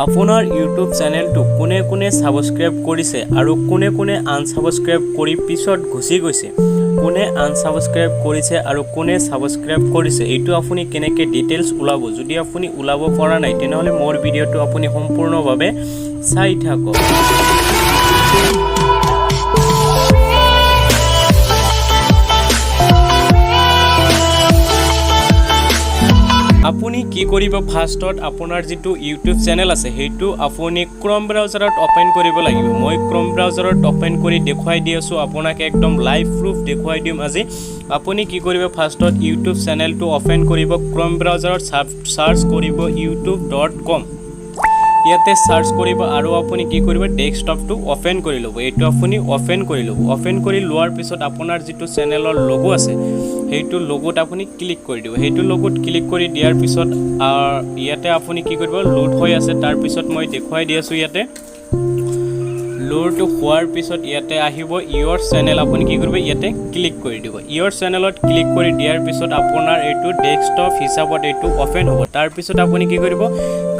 আপোনাৰ ইউটিউব চেনেলটো কোনে কোনে ছাবস্ক্ৰাইব কৰিছে আৰু কোনে কোনে আনছাবস্ক্ৰাইব কৰি পিছত গুচি গৈছে, কোনে আনছাবস্ক্ৰাইব কৰিছে আৰু কোনে ছাবস্ক্ৰাইব কৰিছে, এইটো আপুনি কেনেকৈ ডিটেইলছ ওলাব? যদি আপুনি ওলাব পৰা নাই, তেনেহ'লে মোৰ ভিডিঅ'টো আপুনি সম্পূৰ্ণভাৱে চাই থাকক। আপুনি কি কৰিব? ফাৰ্ষ্টত আপোনাৰ যিটো ইউটিউব চেনেল আছে, সেইটো আপুনি ক্ৰম ব্ৰাউজাৰত অ'পেন কৰিব লাগিব। মই ক্ৰম ব্ৰাউজাৰত অ'পেন কৰি দেখুৱাই দি আছোঁ আপোনাক, একদম লাইভ প্ৰুফ দেখুৱাই দিম আজি। আপুনি কি কৰিব? ফাৰ্ষ্টত ইউটিউব চেনেলটো অ'পেন কৰিব। ক্ৰম ব্ৰাউজাৰত চাৰ্চ কৰিব youtube.com। ইয়াতে চাৰ্চ কৰিব আৰু আপুনি কি কৰিব? ডেস্কটপটো অ'পেন কৰি ল'ব। এইটো আপুনি অ'পেন কৰি ল'ব। অ'পেন কৰি লোৱাৰ পিছত আপোনাৰ যিটো চেনেলৰ লগো আছে, সেইটো লগোত আপুনি ক্লিক কৰি দিব। সেইটো লগোত ক্লিক কৰি দিয়াৰ পিছত ইয়াতে আপুনি কি কৰিব? লোড হৈ আছে। তাৰপিছত মই দেখুৱাই দি আছোঁ। ইয়াতে লোড হোৱাৰ পিছত ইয়াতে আহিব ইয়ৰ চেনেল। আপুনি কি কৰিব? ইয়াতে ক্লিক কৰি দিব। ইয়ৰ চেনেলত ক্লিক কৰি দিয়াৰ পিছত আপোনাৰ এইটো ডেস্কটপ হিচাপত এইটো অ'পেন হ'ব। তাৰপিছত আপুনি কি কৰিব?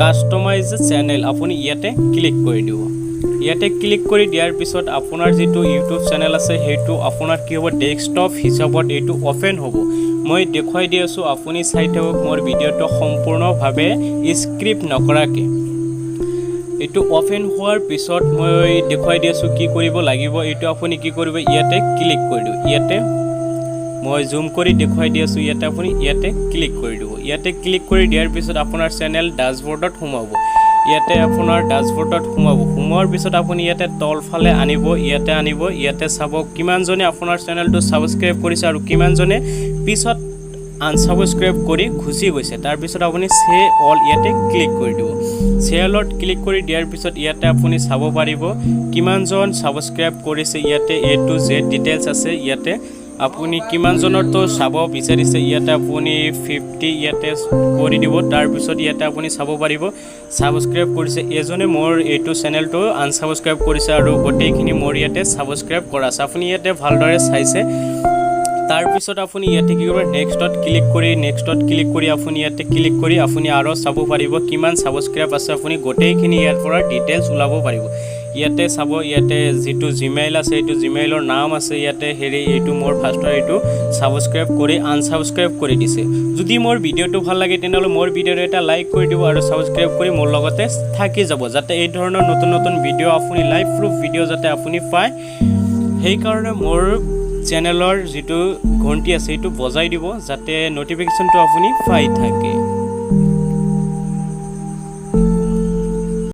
কাষ্টমাইজ চেনেল, আপুনি ইয়াতে ক্লিক কৰি দিব। ইয়াতে ক্লিক কৰি দিয়াৰ পিছত আপোনাৰ যিটো ইউটিউব চেনেল আছে, সেইটো আপোনাৰ কি হ'ব? ডেস্কটপ হিচাপত এইটো অ'পেন হ'ব। মই দেখুৱাই দি আছোঁ, আপুনি চাই থাকক মোৰ ভিডিঅ'টো সম্পূৰ্ণভাৱে স্কিপ নকৰাকৈ। এইটো অ'পেন হোৱাৰ পিছত মই দেখুৱাই দি আছোঁ কি কৰিব লাগিব। এইটো আপুনি কি কৰিব? ইয়াতে ক্লিক কৰি দিব। ইয়াতে মই জুম কৰি দেখুৱাই দি আছোঁ। ইয়াতে আপুনি ইয়াতে ক্লিক কৰি দিব। ইয়াতে ক্লিক কৰি দিয়াৰ পিছত আপোনাৰ চেনেল ডাছবৰ্ডত সোমাব। ইয়াতে আপোনাৰ ডাছবৰ্ডত সোমাব। সোমোৱাৰ পিছত আপুনি ইয়াতে তলফালে আনিব, ইয়াতে আনিব। ইয়াতে চাব কিমানজনে আপোনাৰ চেনেলটো ছাবস্ক্ৰাইব কৰিছে আৰু কিমানজনে পিছত আনছাবস্ক্ৰাইব কৰি গুচি গৈছে। তাৰপিছত আপুনি চি অল ইয়াতে ক্লিক কৰি দিব। চি অলত ক্লিক কৰি দিয়াৰ পিছত ইয়াতে আপুনি চাব পাৰিব কিমানজন ছাবস্ক্ৰাইব কৰিছে। ইয়াতে এ টু জেড ডিটেইলছ আছে। ইয়াতে আপুনি কিমানজনৰতো চাব বিচাৰিছে, ইয়াতে আপুনি 50 ইয়াতে কৰি দিব। তাৰপিছত ইয়াতে আপুনি চাব পাৰিব ছাবস্ক্ৰাইব কৰিছে এজনে, মোৰ এইটো চেনেলটো আনছাবস্ক্ৰাইব কৰিছে আৰু গোটেইখিনি মোৰ ইয়াতে ছাবস্ক্ৰাইব কৰা আছে। আপুনি ইয়াতে ভালদৰে চাইছে। তাৰপিছত আপুনি ইয়াতে কি কৰিব? নেক্সটত ক্লিক কৰি আপুনি ইয়াতে ক্লিক কৰি আপুনি আৰু চাব পাৰিব কিমান ছাবস্ক্ৰাইব আছে। আপুনি গোটেইখিনি ইয়াৰ পৰা ডিটেইলছ ওলাব পাৰিব। ইয়াতে চাব, ইয়াতে যিটো জিমেইল আছে, এইটো জিমেইলৰ নাম আছে ইয়াতে হেৰি। এইটো মোৰ ফাৰ্ষ্টৰ এইটো ছাবস্ক্ৰাইব কৰি আনছাবস্ক্ৰাইব কৰি দিছে। যদি মোৰ ভিডিঅ'টো ভাল লাগে, তেনেহ'লে মোৰ ভিডিঅ'টো এটা লাইক কৰি দিব আৰু ছাবস্ক্ৰাইব কৰি মোৰ লগতে থাকি যাব, যাতে এই ধৰণৰ নতুন নতুন ভিডিঅ' আপুনি লাইভ প্ৰুফ ভিডিঅ' যাতে আপুনি পায়। সেইকাৰণে মোৰ চেনেলৰ যিটো ঘণ্টি আছে, সেইটো বজাই দিব, যাতে ন'টিফিকেশ্যনটো আপুনি পাই থাকে।